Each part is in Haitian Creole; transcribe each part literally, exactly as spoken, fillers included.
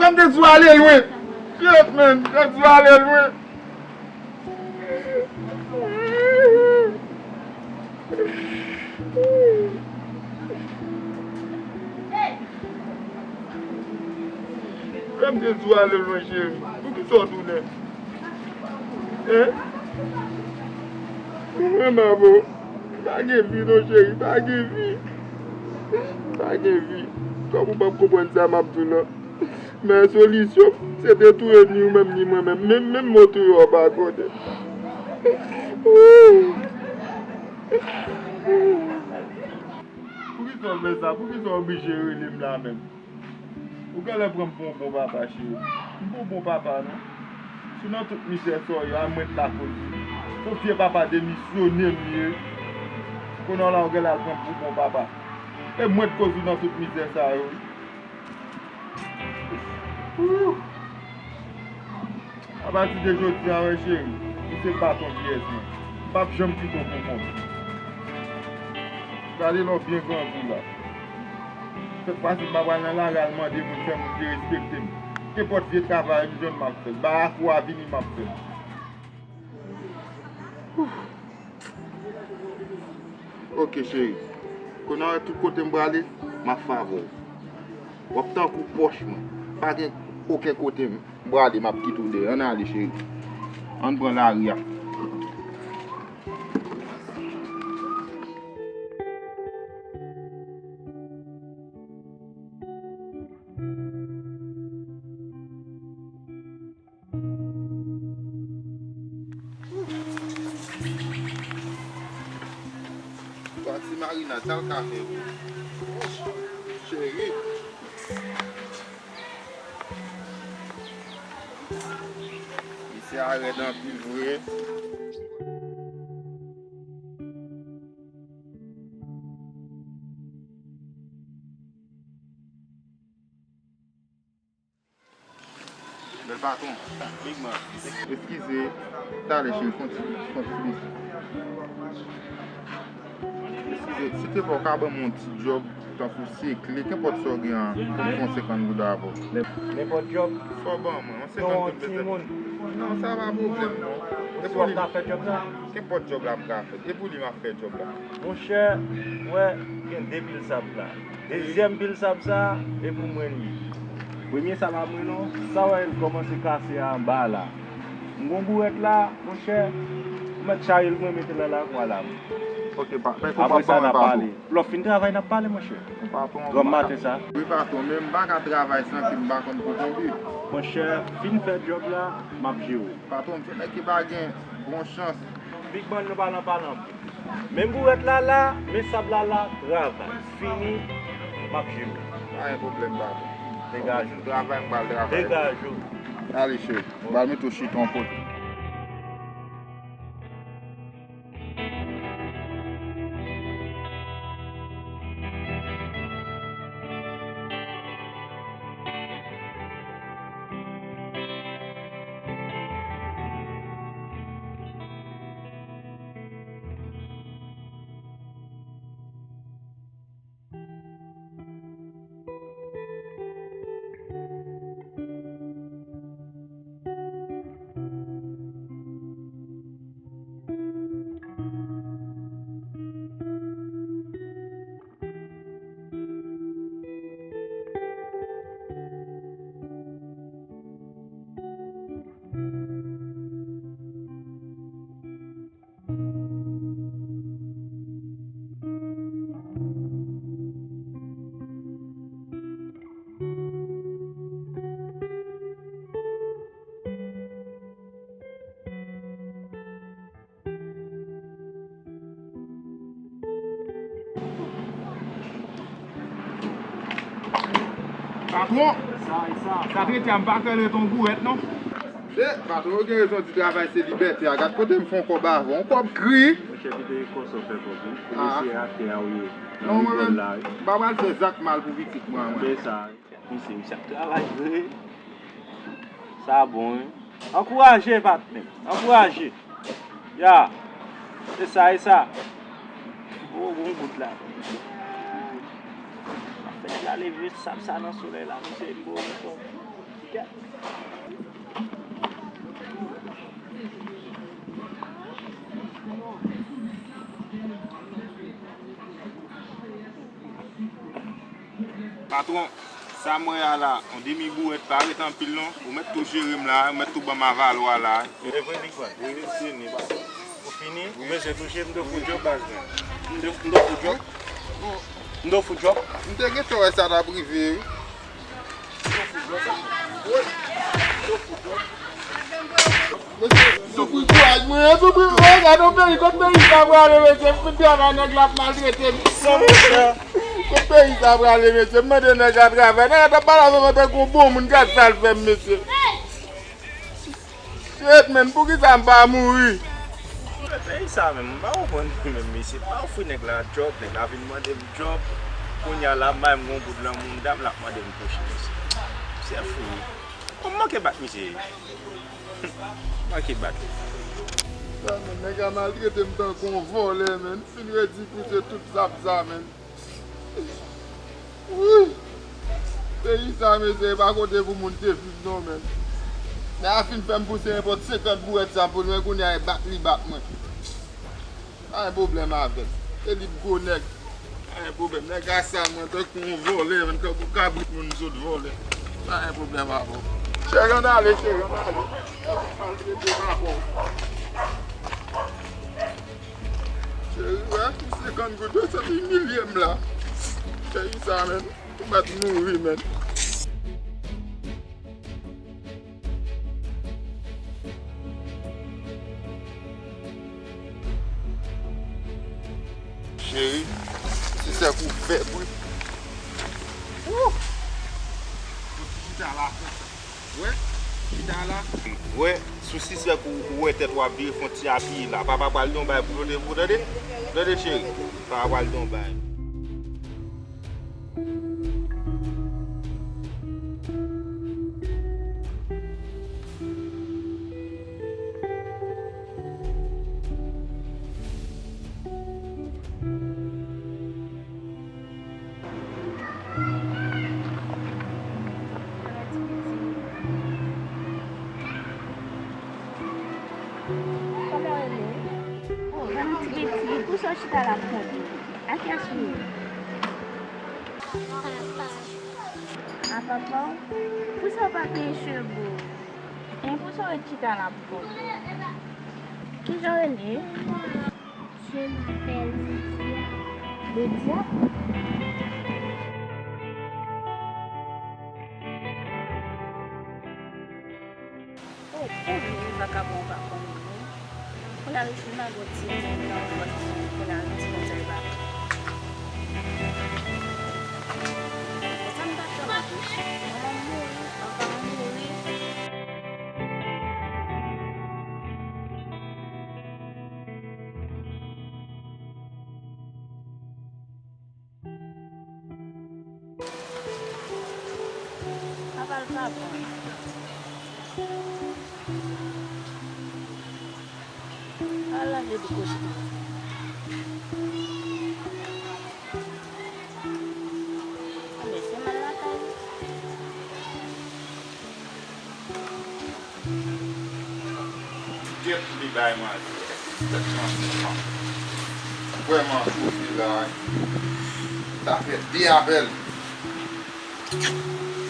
Frè m te di w ale lwen. Shit, man, frè m te di w ale lwen. Frè m te di w ale lwen, cheri. Poukisa w tounen? Hein? Ou renmen avè w. Pa gen vi non, cheri, pa gen vi. Pa gen vi. Kòm ou p ap konprann sa m ap di w lan. Men solisyon, se te touye ni ou menm, ni mwen menm. Menm, menm mo touye w pa konnen. Poukisa w fè sa? Poukisa w oblije rele m la menm? Ou genlè pran m pou yon bon papa, cheri. M pa yon bon papa, non. Si nan tout mizè sa w ye a, mwen t lakoz li. Se yon vye papa demisyone m ye. Kounye a la, ou genlè al pran m pou bon papa. E mwen t koz ou nan tout mizè sa yo, wi. Ooh. Apati de jodi a, wi, cheri, ou se baton pyès mwen. M p ap janm kite w pou kont. Gade lè w byen grangou la. Sèt fwa si m pa pral nan lari al mande moun, fè moun derespekte m. Kenpòt vye travay m jwenn m ap fè l. Bay afou a vini m ap fè l. Ooh. Ok, cheri. Kounye a, tout kote m prale, m ap favè w. W ap tankou pwòch mwen. Pa gen okenn kote m prale, m ap kite w dèyè. Ann ale, cheri. Ann pran lari a. Pati marinad, sa l ka fè pou ou? Cheri. Misye a rèd anpil vre. Bèl patwon. Big man. Eskize, talè cheri, fon ti, fon ti plis. Eskize, silteplè, w ka ban m yon ti djòb, tankou sekle, kenpòt sa w gen an, pou m fè yon senkant goud avè w. Nenpòt djòb? Sa w ban mwen, yon senkant goud petèt. Non, sa pa pwoblèm, non. E pou li, kenpòt djòb la m ka fè. E pou li m ap fè djòb la. Monchè, w wè, gen de pil sab la. Dezyèm pil sab sa a, e pou mwen li ye. Premye sa pa mwen non, sa w wè l kòmanse kase a anba la. M gon bourèt la, monchè, m mèt chaje l mwen mete l nan lakou a la. Ok, pa, men konpa pa mwen, patwon. Apre sa, n a pale. Lè w fin travay, n a pale, monchè. Granm maten sa. Wi, patwon, men m pa ka travay san ke m pa konn kote m ye. Monchè, fin fè djòb la, m ap jere w. Patwon, m se nèg ki pa gen bon chans. Big man, nou pa nan pale anpil. Men bourèt la la, men sab la la, travay. Fini, m ap jere. Pa gen pwoblèm, patwon. Degaje w. Travay, m pral travay. Degaje w. Ale, cheri. M pral mete w chita yon kote. Patwon! Sa, e sa, sa trete a, m pa kwè l ret yon bourèt, non. E, patwon, ou gen rezon di travay se libète a. Gad kote m fè yon kòb avè w. Yon kòb gri. Monchè, kite kòb sa w fè kòb, wi. Ou mesye aktè a ou ye. Non, mwen menm, m pa pral fè zak mal pou pitit mwen, mwen. Men sa. Misye, misye ap travay vre. Sa bon, wi. Ankouraje, patnè. Ankouraje. Ya. E sa, e sa. O, gon gout la. Fè nèg la leve sab sa nan solèy la, misye, m bo, m bo. Patwon, sa m wè a la, yon demi bouwèt pa ret anpil non. Ou mèt tou jere m la, ou mèt tou ban m avalwa la. E vre, Big Man? Wi, wi, se ni, patwon. Ou fini? Ou bezwen touche? M te fout djòb, baz mwen. M te, m te fout djòb. M te fout djòb. M te gentan wè sa t ap rive, wi. Mesye, soufri kouraj mwen, soufri, o, gade yon peyi, kot peyi sa prale, mesye, m fin travay, nèg la ap maltrete m. Kot peyi sa prale, mesye, m mande nèg la travay, nèg la t ap pale avè mwen tankou yon bon moun, gad sa l fè m, mesye. Shit, man, poukisa m pa mouri? Peyi sa menm, m pa konprann li menm, mesye. Pa ofri nèg la djòb, nèg la vin mande m djòb. Kounye a la, m bay m gon goud lan moun dam, l ap mande m kouche, mesye. Se fou wi. Kòm manke bat misye ye. Manke bat li. Sa, man, nèg la maltrete m tankou yon vòlè, man. Fin redi pou se tout zam sa, man. Wi! Peyi sa, mesye, e pa kote pou moun te viv non, man. Nèg la fin fè m pouse nenpòt senkant bouwèt sa pou l, men kounye a e bat li bat mwen. Pa gen pwoblèm avè l. E li t gwo nèg. Pa gen pwoblèm. Nèg la sal mwen tankou yon vòlè, man, tankou kabrit moun sot vòlè. Pa gen pwoblèm avè w. Cheri, ann ale, cheri, ann ale. Maltrete papa w. Cheri, wè, pou senkant goud, yo sot imilye m la. Cheri sa, man. Ou mèt mouri, man. Cheri, si se kou fèb, wi. Wouh! Yon ti chita la. Wè, chita la. Wè, sou sisèk ou, ou wè tèt w ap vire, fè yon ti apiye la. Papa pral di yon bagay pou tande, pou tande. Tande, cheri. Papa pral di yon bagay. Kòman w rele? O, Valanti Beti, pou sa w chita la ap koute? A kiyès ou ye? A papa w? Pou sa w pa peye cheve w? E pou sa w ret chita la ap koute? Kijan w rele? Je m'appelle Lydia. Lydia? Oh, oh, li vakabon pa konn li. Kounye a li fin magot ti moun nan, kounye a li di konsa li pa konn. Konsa m t ap fè manman m mouri, papa m mouri. Papa l pa bon. Ala vle di kouche. Anben, fè mal lakay li. Get li bay manzè. Tèt manzè. Vrèman chofe la. Sa fè de apèl.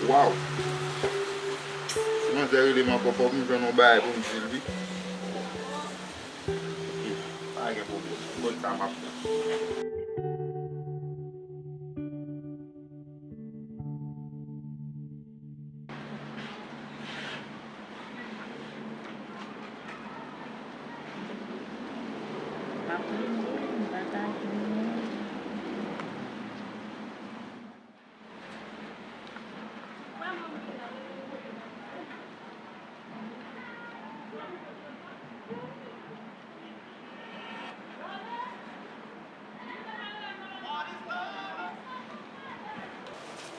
Waw. Si manzè rele m ankò, fòk m jwenn yon bagay pou m di l wi. Pa gen pwoblèm. Mwen sa m ap fè.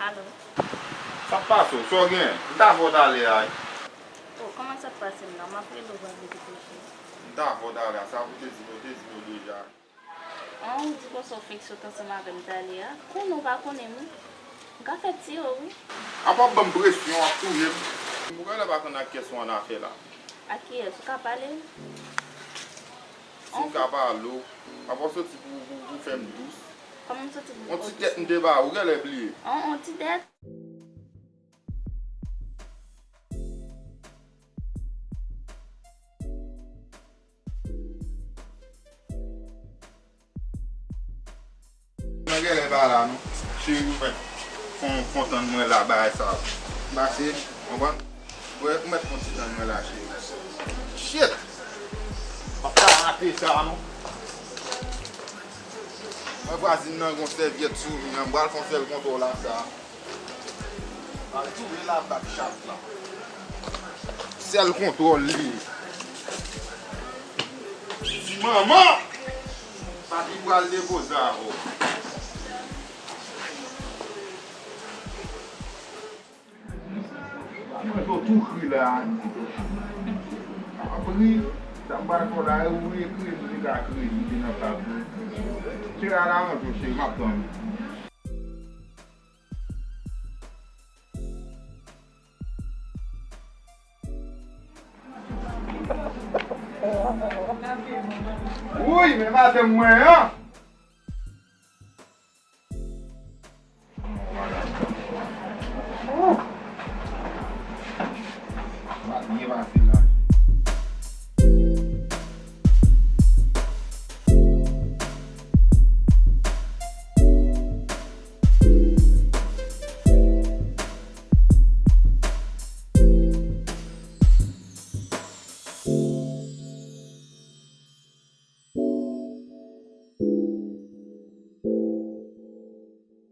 Alo? Sa k pase w? Sa w gen? M ta fè w talè a wi. O, kòman sa k pase m nan? M ap rele w pa vle dekwoche. M ta fè w talè a, sa pou te di m, yo te di m yo deja. An, ou di konsa w fenk sot ansanm avè m talè a? Konnen w pa konnen m wi. M ka fè tiye w wi. Apa w ap ban m presyon, w ap touye m. Ou genlè pa konn ak kiyès ou annafè la. Ak kiyès? Ou ka pale? Si m ka pale w, apa w soti pou, pou, pou fè m dous? Kòman m soti pou w fè w dous? On ti tèt m te ba ou, ou genlè bliye. On, on ti tèt. Mwen genlè pa la non. Cheri, ou fè fon kontan mwen la bagay sa. Pase, konprann? Wè, ou mèt fon ti tann mwen la, cheri. Shit! M ap ka rate sa non. Mwen vwazin nan gon sèvyèt sou li an, m pral fon sèl kontwòl la sa. Al tounen la bak chat la. Sèl kontwòl li. Ti manman! Papi pral depoze avè w. Mwen zo tou kri la. Apri, sa m pral fè w la, e ou ekri m, li ka ekri, li te nan tab. Cheri, al aranj ou, cheri, m ap tann ou. Wouy, men madanm mwen an!